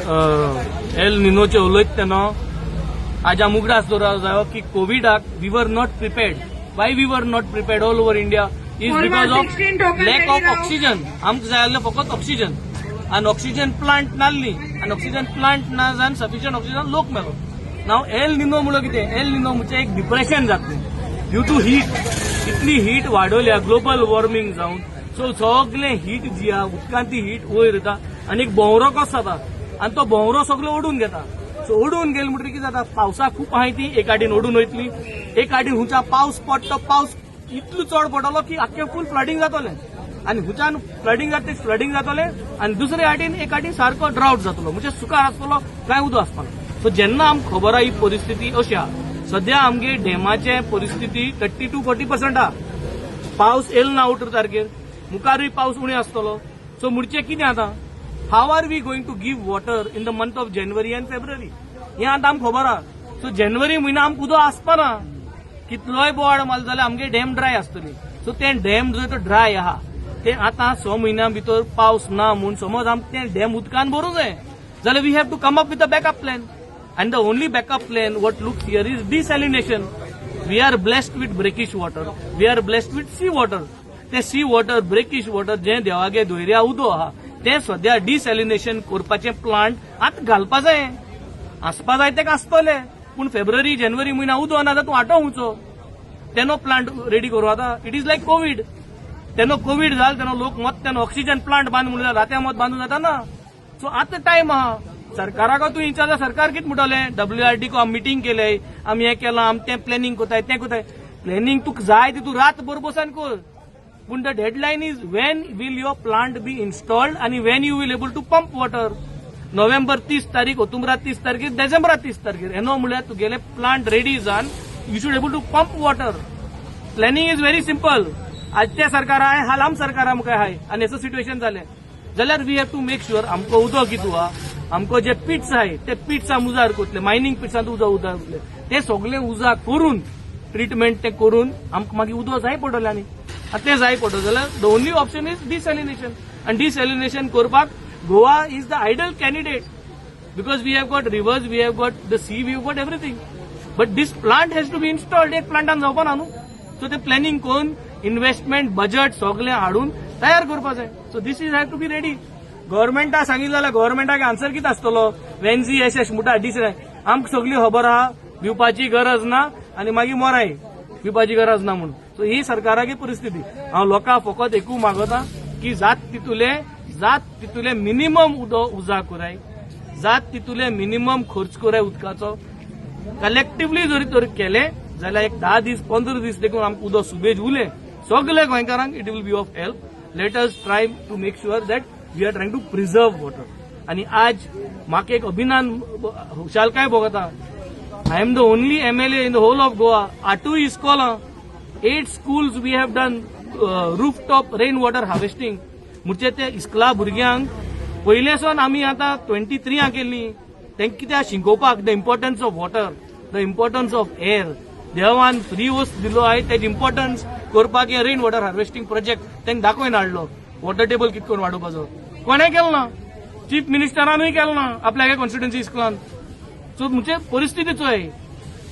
L निनोचे उलयत तेन्ना आज आम उगडास दवरपाक जायो की कोविडाक we were not prepared. Why we were not prepared all over India is Four because one of 16 token lack ready of now. Oxygen. आमकां जाय आसलें फकत ऑक्सिजन आनी ऑक्सिजन प्लांट नासली आनी ऑक्सिजन प्लांट ना जावन सफिशियंट ऑक्सिजन लोक मेलो. नाव एल निनो म्हणलो कितें? एल निनो म्हणजे एक डिप्रेशन जातलें ड्यू टू हीट. इतली हीट वाडयल्या ग्लोबल वॉर्मिंग जावन, सो सगलें हीट जी आहा उदकांत, ती हीट वयर येता आनी एक भोंवरो कसो जाता आनी तो भोंवरो सगलो ओडून घेता. सो ओडून गेले म्हणटकीर कितें जाता? पावसाक खूब आहाय ती एक आडीन ओडून वयतली. एक आडीन हुंयच्या पावस पडटा, पावस इतलो चड पडटलो की आख्खें फूल फ्लडिंग जातलें आनी हुंयच्यान फ्लडिंग जाता, फ्लडिंग जातलें आनी दुसरे आडीन एक आडीन सारको ड्रावट जातलो, म्हणजे सुकार आसतलो, कांय उदक आसपाना. सो जेन्ना आमकां खबर आहा ही परिस्थिती अशी आहा, सद्या आमगे डॅमाचे परिस्थिती 30 टू 40% आहा. पावस येयल ना 18 तारखेर, मुखारूय पावस उणे आसतलो. सो म्हणचे कितें आतां, how are we going to give water in the month of January and February? हें आतां आमकां खबर आहा. सो जानेवारी म्हयनो आमकां उदक आसपाना. कितलोय बोवाळ मारलो जाल्यार आमगे डॅम ड्राय आसतली. सो तें डॅम जर तो ड्राय आहा, ते आतां 6 म्हयन्या भितर पावस ना म्हूण समज आमकां तें डॅम उदकान भरूंक जाय जाल्यार we have to come up with a backup plan, and the only backup plan what looks here is desalination. We are blessed with brackish water, we are blessed with sea water. ते C water, brackish water, जें देवागे दर्या उदक आहा, तें सद्या desalination करपाचें plant आतां घालपा जाय. आसपा जाय तेका आसतले, पूण फेब्रुवारी जानेवारी म्हयन्या उदक ना जाल्यार तूं आटो हुंचो तेनो प्लांट रेडी करूं आतां. It is like Covid. तेन्ना कोवीड जाल तेन्ना लोक मत तेन्ना ऑक्सिजन प्लांट बांद म्हणून रात्या मत बांदून जाता ना. सो आतां टायम आहा. सरकाराक तूं विचारता, सरकार कितें म्हणटलें? डब्ल्यूआरडी को आमी मिटींग केले, आमी हें केलां, आमी तें प्लॅनिंग करताय, तें करताय. प्लॅनिंग तुका जाय ती तूं रातभर बसून कर, पूण the deadline is when will your plant be installed आनी when you will able to pump water. November 30 तारीख, ऑक्टोबरा 30 तारखेर, डिसेंबरा 30 तारखेर येनो म्हळ्यार तुगेले प्लांट रेडी जावन you should able to pump water. Planning is very simple. आजच्या सरकार आहे, हाल आम सरकारा मुखार आहाय आनी हेचो सिट्युएशन जालें जाल्यार we have to make sure आमकां उदक कितू आहा. आमकां जे पिट्स आहाय ते पिट्स आम उजार करतले, मायनींग पिट्सांत उदक उजार करतले, ते सगळे उजा करून, ट्रिटमेंट ते करून आमकां मागीर उदक जाय पडटलें. आनी आतां तें जाय पडटलें जाल्यार the only option is desalination. आनी डिसॅलिनेशन करपाक Goa is the ideal candidate because we have got rivers, we have got the sea, we have got everything. But this plant has to be installed. एक प्लांटान जावपा ना न्हू. So ते planning करून, investment budget सगळें हाडून तयार करपा जाय. So this is have to be ready. गव्हर्मेंटा सांगितलं जाल्यार गव्हर्मेंटाक आन्सर कितें आसतलो? वेन्झी एस एस म्हणटा डिस आमकां सगळी खबर आहा, दिवपाची गरज ना आनी मागीर मोराय दिवपाची गरज ना म्हणून. सो ही सरकाराची परिस्थिती. हांव लोकांक फकत एकू मागता की जात तितुले मिनिमम उदक उजा कराय, जात तितुले मिनिमम खर्च कराय उदकाचो. कलेक्टिवली जरी तर केले जाल्यार एक 10 दीस, 15 दीस देखून आमकां उदक सुबेज उरलें सगल्या गोंयकारांक, it will be of help. Let us try to make sure that we are trying to preserve water. आनी आज म्हाका एक अभिमान, खुशालकाय भोगता. I am the only MLA in the whole of Goa. आठूय इस्कॉलां, eight schools, we have done roof top rain water harvesting. म्हणजे ते इस्कॉला भुरग्यांक पयलेसून आमी आतां 23 केल्ली, तांकां कित्याक शिकोवपाक the importance of water, the importance of air. देवान फ्री वस्त दिलो आहे, तेज इम्पॉर्टन्स करपाक हे रेन वॉटर हार्वेस्टिंग प्रोजेक्ट तांकां दाखोवन हाडलो. वॉटर टेबल कितें करून वाडोवपाचो कोणें केलो ना, चीफ मिनिस्टरानूय केलो ना आपल्या कॉन्स्टिट्युन्सी इस्कॉलान. सो म्हणजे परिस्थिती चोय,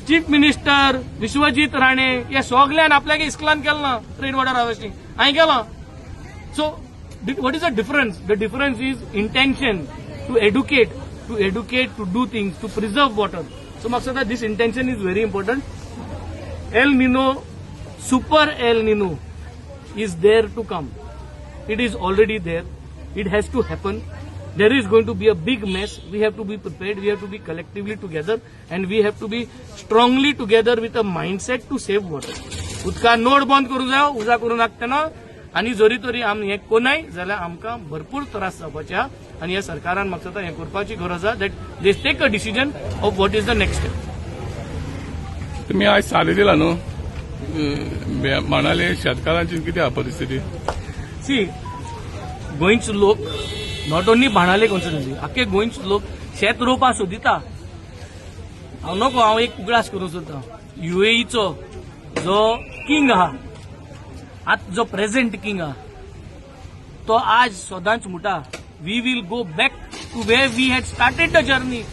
चीफ मिनिस्टर विश्वजीत राणे हे सगल्यान आपल्याक इस्कॉलान केलें ना रेन वॉटर हार्वेस्टिंग, हांवें केलां. So what is the difference? The difference is intention to educate, to educate, to do things, to preserve water. So म्हाका दिसता this intention is very important. El Nino, super El Nino is there to come. It is already there. It has to happen. There is going to be a big mess. We have to be prepared. We have to be collectively together and we have to be strongly together with a mindset to save water. उदका node बंद करूं जायो, उजा करूं नाकतना. आनी जरी तरी आमी हें कोनाय जाल्यार आमकां भरपूर त्रास जावपाचे आहा. आनी ह्या सरकारान म्हाका दिसता हें करपाची गरज आहा that they take a decision of what is the next step. तुम्ही आज साले दिला न्हू म्हणाले, शेतकारांची कितें आहा परिस्थिती? सी, गोंयचो लोक, not only Benaulim constituency, आख्खे गोंयचो लोक शेत रोवपा सोदिता. हांव नको, हांव एक उगडास करूंक सोदता. युएईचो जो किंग आहा, आतां जो प्रेझेंट किंग आहा, तो आज सदांच म्हणटा, we will go back. to where we had started the journey.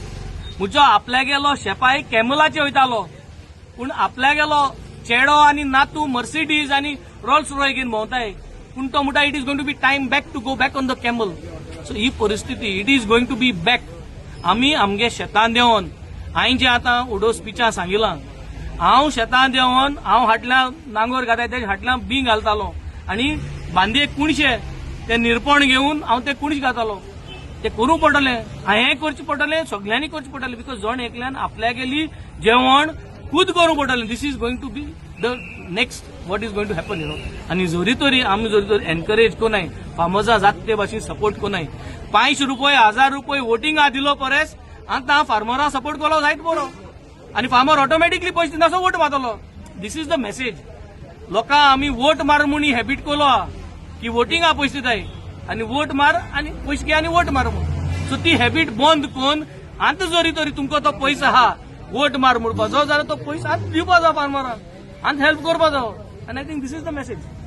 म्हजो आपल्यागेलो शेपाय कॅमलाचे वयतालो, पूण आपल्यागेलो चेडो आनी नातू मर्सिडीज आनी रोल्स रॉय घेवन भोंवताय, पूण तो म्हणटा, it is going to be time back to go back on the camel. So ही परिस्थिती, it is going to be back. आमी आमगे शेतां देंवन, हांवें जें आतां उडो स्पिचां सांगिलां, हांव शेतां देंवन हांव हाटल्या नांगोर घाताय, तेज्या हाटल्या बी घालतालो आनी बांदयेक कुणशे ते निरपण घेवन हांव ते कुणशे घातालो. ते करूं पडटलें, हांवें करचें पडटलें, सगल्यांनी करचें पडटलें, because जण एकल्यान आपल्यागेली जेवण खूद करूं पडटलें. This is going to be the next, what is going to happen. आनी जरी तरी आमी जरी तर एनकरेज कोनाय फार्मर्सां, जात ते भाशेन सपोर्ट कोनाय, 500 रुपये, 1000 रुपये वोटिंगा दिलो परस आतां फार्मरां सपोर्ट केलो जायत बरो आनी फार्मर ऑटोमॅटिकली पयशे दिनासो vote मारतलो. This is the message. लोकां आमी वोट मार म्हूण ही हॅबिट केलो आहा की वोटिंगा पयशे दिताय आनी वोट मार आनी पयशे घे आनी वोट मार म्हूण. सो ती हॅबिट बंद करून आतां जरी तरी तुमकां तो पयसो आहा वोट मार म्हणपाचो जाल्यार तो पयसो आतां दिवपा जाय फार्मराक, आनी हेल्प करपा जावो. आनी I think this is the message.